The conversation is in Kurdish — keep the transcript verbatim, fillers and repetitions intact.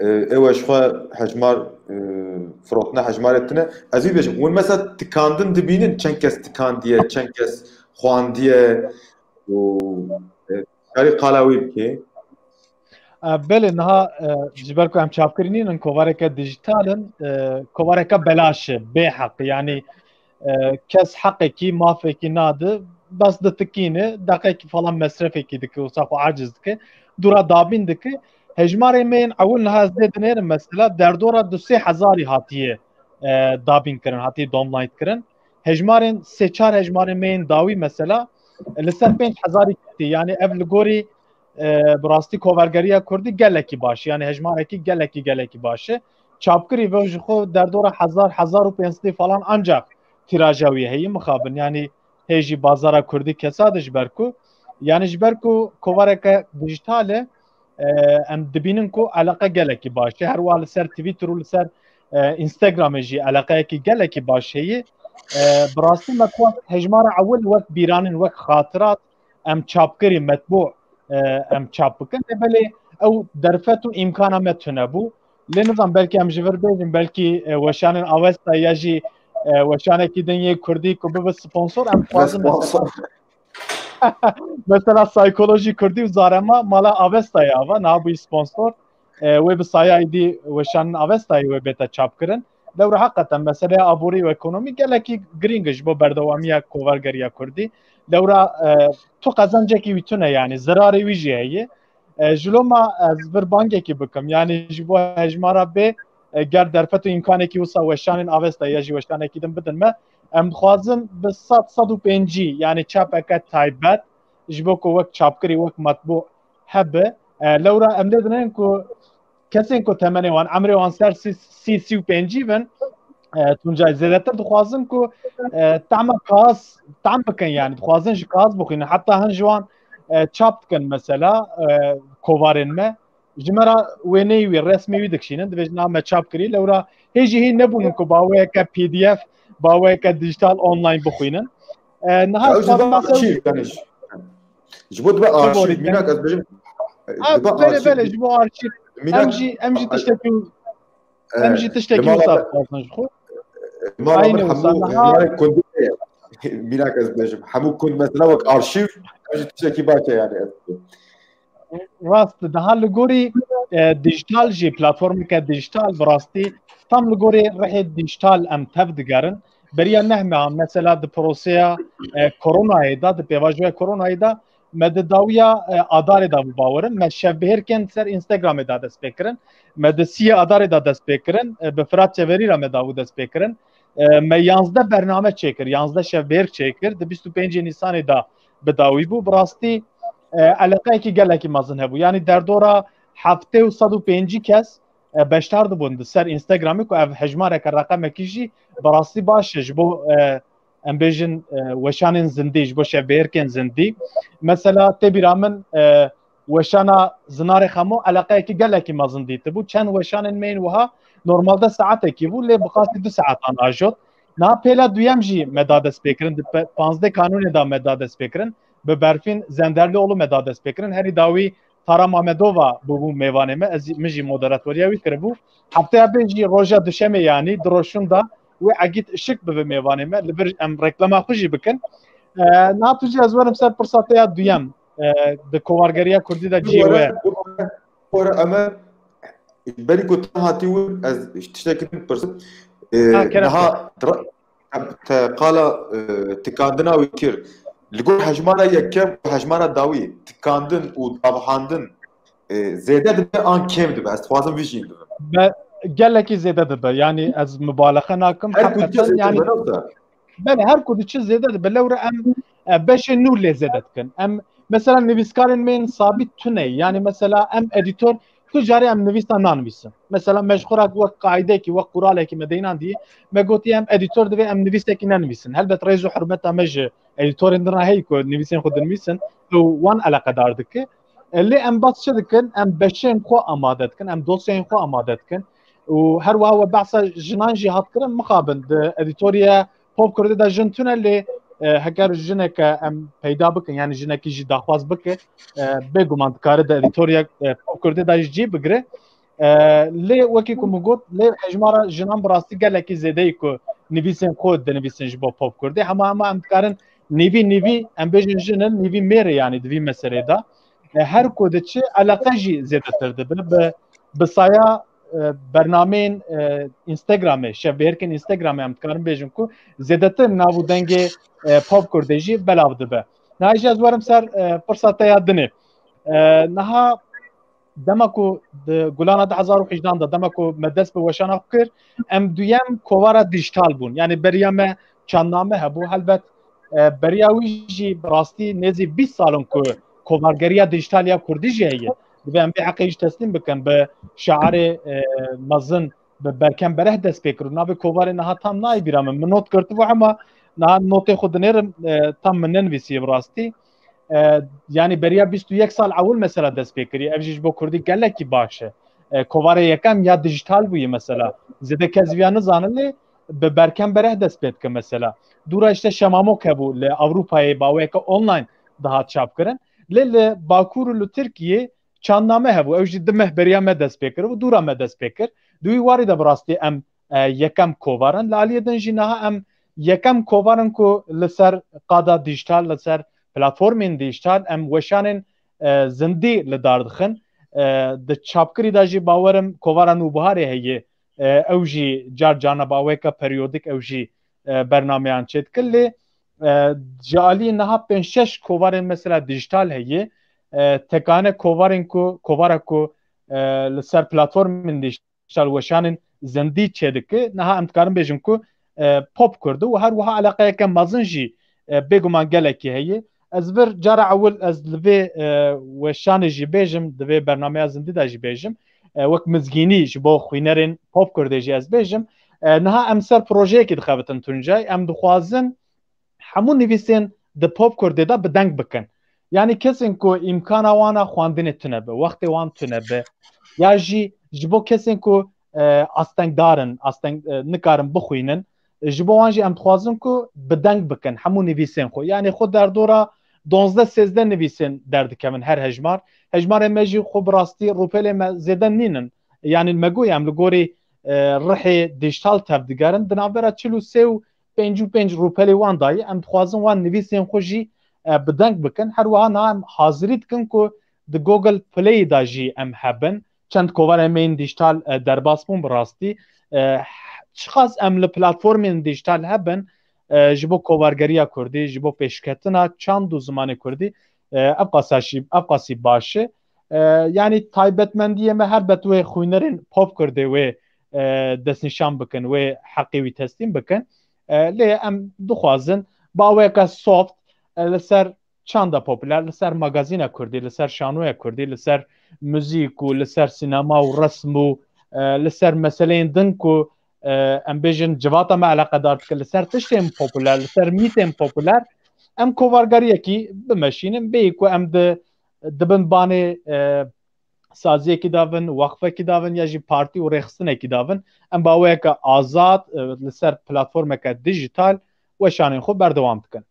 e, ew e ji xwe hejmar, e, firotine hejmarê tune. Ez wî bêjim, hûn mesela tikandin dibînin, çend kes tikandiye, çend kes xwandiye û, e, karî qala wî bikê. E, belê, niha, e, ji ber ku em çapkirî nînin, kovareke dijital in, e, kovareke belaş e, bê heq. Yanî, e, kes heqekî, mafekî nadi, bes ditikîne, deqekî falan mesrefekî dike, wisa xwe aciz dike, dûra dabîn dike. Hejmarê me yên ewil niha ez lê dinêrim mesela, derdora du sê hezarî hatiye, e, dabîn kirin, hatiye download kirin. Hejmarên sê çar hejmarên me yên dawî mesela, e, li ser pênc hezarî ketiye. Yanî ev li gorî, e, bi rastî kovargeriya kurdî gelekî baş e. Yanî hejmarekî gelekî, gelekî baş e. Çapkirî ve ji xwe derdora hezar, hezar û pênc sedî falan ancak tiraja wî heye, mixabin. Yanî hê jî bazara kurdî kesat e ji ber ku, yanî ji ber ku kovareke dijital e, e, em dibînin ku eleqe gelekî baş e. Her wiha li ser Twitter û li ser, e, Instagramê jî eleqeyekî gelekî baş heye. E, bi rastî me dixwest hejmara ewil wek bîranîn, wek xatirat em çapkirî, metbû, e, em çap bikin. Lê belê ew derfet û îmkana me tune bû. Lê nizam, belkî em ji vir bêjin, belkî, e, weşanên Avesta ya jî, e, weşanekî din yê kurdî ku bibe sponsor, em dixwazin mesela, mesela Saykolojî Kurdî û Zarema mala Avestayê ava, niha bûyî sponsor. E, wê bi saya êdî weşanên Avestayê wê bête çapkirin. Lewra heqeten meseleya aborî û ekonomî gelekî girîng e ji bo berdewamiya kovargeriya kurdî. Lewra, e, tu qezencekî wî tune, yanî zirarê wî jî heye. E, ji loma ez vir bangekî bikim, yanî ji bo hejmara bê, e, ger derfet û îmkanekî wisa weşanên Avesta ya jî weşanekî din bidin me, em dixwazin bi sed, sed û pêncî, yanî çapeke taybet, ji bo ku wek çapkirî, wek metbû hebe. E, lewra em lê dinin ku kesên ku temenê wan, emrê wan ser sî, sî, sî û pêncî bin, e, Tuncay, zêdetir dixwazin ku, e, tahma kaxaz, tahm bikin, yanî dixwazin ji kaxaz bixwînin. Heta hin ji wan, e, çap dikin mesela, e, kovarên me. Ji me re wêneyê wî, resmê wî dikişînin, dibêjin, "A, me çap kirî." Lewra hê jî hîn nebûnin ku baweyeke P D F, baweyeke dijital online bixwînin. E, niha Ew ji bo arşîv, yanî ji, ji bo dibe arşîv, mînak ez bêjim, e, dibe belê, arşîv, belê, ji bo arşîv. Mînak, em jî, em jî tiştekî, e, em jî tiştekî wisa dixwazin ji xwe. Li mala min hemû hejmarê kundî heye. Mînak ez bêjim, hemû kund mesela wek arşîv, em jî tiştekî baş e, yanî ez. Rast, daha li gorî, e, dijital jî, platformeke dijital bi rastî tam li gorî rihê dijital em tev digerin. Beriya neh mehan mesela di proseya, e, koronayê de, di pêvajoya koronayê de me di dawiya, e, adarê de bû bawerin. Me şevbihêrkên ser Instagramê de dest pê kirin. Me di siyê adarê de dest pê kirin. E, bi Firat Çeverî re me dawî dest pê kirin. E, me yanzdeh bername çêkir, yanzdeh şevbihêrk çêkir. Di bîst û pêncê Nîsanê de bi dawî bû. Bi rastî, e, eleqeyekî gelekî mezin hebû. Yanî derdora heftê û sed û pêncî kes, e, beşdar dibûn di ser Instagramê ku ev hejmareke reqemekî jî bi rastî baş e ji bo, e, em bêjin, e, weşanên zindî, ji bo şevbihêrkên zindî. Mesela tê bîra min, e, weşana Zinarê Xemo eleqeyekî gelekî mezin dîtibû. Çend weşanên me yên wiha normalde saetekî bû, lê bi qasî du saetan ajot. Niha pêla duyem jî me da dest pê kirin, di pe-, panzdeh Kanûnê de me da dest pê kirin. Bi Berfîn Zenderlioğlu me da dest pê kirin. Herî dawî Tara Mamedova bûbû mêvanê me. Ez, min jî moderatoriya wî kiribû. Hefteya bê jî roja duşemê, yanî di roj şûnda wê Egît Işık bibe mêvanê me. Li vir em reklama xwe jî bikin. E, niha tu jî ez werim ser pirsa te ya duyem. E, di kovargeriya kurdî de cihê we. Were, were, Ömer, berî ku te hatî wir, ez tiştekî din pirsim. E, Ha, kerem niha kir. tra-, te qala, e, tikandina wî kir. Li gor hejmara yekem û hejmara dawî, tikandin û davihandin, e, zêde dibe an kêm dibe? Ez dixwazim vî jî bibim. Be, gelekî zêde dibe. Yanî ez mubalexe nakim. Her ku çi Heqeten, zêde yanî dibe, ne wisa? Belê, her ku diçe zêde dibe. Lewra em, e, beşê nû lê zêde dikin. Em, mesela, nivîskarên me yên sabît tune. Yanî, mesela, em edîtor, tu carê em nivîsa nanivîsin. Mesela, me ji xwe re wek qaîdekî, wek quralekî me deynan dî, me gotiye em edîtor divê em nivîsekî nenivîsin. Helbet rêz û hurmeta me ji edîtorên din re heye ku nivîsên xwe dinivîsin û wan eleqedar dike. E, lê em bas çi dikin? Em beşên xwe amade dikin, em dosyayên xwe amade dikin. Û her wiha we behsa jinan jî hat kirin, mixabin di edîtoriya Pop Kurdî de jin tune, lê, e, heger jineke em peyda bikin, yanî jinekî jî daxwaz bike, e, bêguman dikare di edîtoriya, e, Pop Kurdî de jî cî bigire. E, lê wekî ku min got, lê hejmara jinan bi rastî gelekî zêde ye ku nivîsên xwe dinivîsin ji bo pop kurdî. Hema hema em dikarin nîvî nîvî, em bêjin jin in, nîvî mêr e, yanî di vî meselê de. E, her ku diçe eleqe jî zêdetir dibe. Bi, bi saya, e, bernameyên, e, Instagramê, şevbêrkên Instagramê em dikarin bêjin ku zêdetir nav û dengê, e, pop kurdê jî belav dibe. Niha jî ez werim ser, e, pirsa te ya dinê. E, niha dema ku di gulana du hezar û hejdan de, dema ku me dest bi weşana xwe kir, em duyem kovara dijital bûn. Yanî beriya me çandname hebû. Helbet, e, beriya wî jî bi rastî nêzî bîst sal in ku kovargeriya dijital ya kurdî jî heye. Divê em vê heqê jî teslîm bikin. Bi şiarê, e, mezin, bi Berkem Bereh dest pê kir û navê kovarê niha tam nayê bîra min. Min not girtibû, hema niha notê xwe dinêrim, e, tam min nenivîsiye bi rastî. E, yanî beriya bîst û yek sal ewil mesela dest pê kiriye. Ev jî ji bo kurdî gelekî baş e. E, kovarê yekem ya dijital bûye mesela. Zêde kes viya nizanin, lê bi Berkem Bereh dest pê dike mesela. Dûra işte Şemamok hebû li Ewropayê, baweyeke online dihat çapkirin. Lê li Bakur û li Tirkiyê çandname hebû. Ew jî du meh beriya me dest pê kir û dûra me dest pê kir. Di wî warî de bi rastî em, e, yekem kovar in. Li aliyê din jî niha em yekem kovar in ku li ser qada dijital, li ser platformên dijital em weşanên, e, zindî li dar dixin. E, di çapkirî de jî bawerim kovara Nûbiharê heye. E, ew jî car carna baweke periyodîk ew jî, e, bernameyan çêdike. Lê, e, ji aliyê niha pênc şeş kovarên mesela dijital heye. E, tekane kovarên ku, kovara ku, e, li ser platformên dijital weşanên zindî çêdike, niha em dikarin bêjin ku, e, pop kurdî û her wiha eleqeyeke mezin jî, e, bêguman gelekî heye. Ez vir cara ewil ez li vê, e, weşanê jî bêjim, di vê bernameya zindî de jî bêjim, e, wek mizgînî ji bo xwînerên pop kurdê jî ez bêjim. E, niha em ser projeyekî dixebitin Tuncay, em dixwazin hemû nivîsên di pop kurdê de bi deng bikin. Yanî kesên ku îmkana wan a xwendinê tune be, wextê wan tune be, ya jî ji bo kesên ku, e, astengdar in, asteng, e, nikarin bixwînin, e, ji bo wan jî em dixwazin ku bi deng bikin hemû nivîsên xwe. Yanî xwe derdora duwazdeh sêzdeh nivîsên derdikevin her hejmar. Hejmarê me jî xwe bi rastî rûpelê me zêde nînin. Yanî me got em li gorî, e, rihê dijital tevdigerin. Di navbera çil û sê û pêncî û pênc rûpelê wan dayî. Em dixwazin wan nivîsên xwe jî, e, bi deng bikin. Her wiha niha em hazirî dikin ku di Google Play de jî em hebin. Çend kovarên me yên dijital, e, derbas bûn bi rastî. E, çiqas em li platformên dijital hebin, e, ji bo kovargeriya kurdî, ji bo pêşketina çand û zimanê kurdî, e, ev qasa jî, ev qasî baş e. E, yanî taybetmendiyê me helbet wê xwînerên pop kurdê wê, e, destnîşan bikin, wê heqê wî teslîm bikin. E, lê em dixwazin baweyeke soft, e, li ser çanda populer, li ser magazîna kurdî, li ser şanoya kurdî, li ser muzîk û li ser sînema û resm û, e, li ser meseleyên din ku, e, em bêjin civata me eleqedar dike, li ser tiştên populer, li ser mîtên populer, em kovargeriyekî bimeşînin, bêyî ku em di, di bin banê, e, saziyekî davin, wexfekî davin ya jî partî û rêxistinekî davin, em baweyeke azad, e, li ser platformeke dijital weşanên xwe berdewam dikin.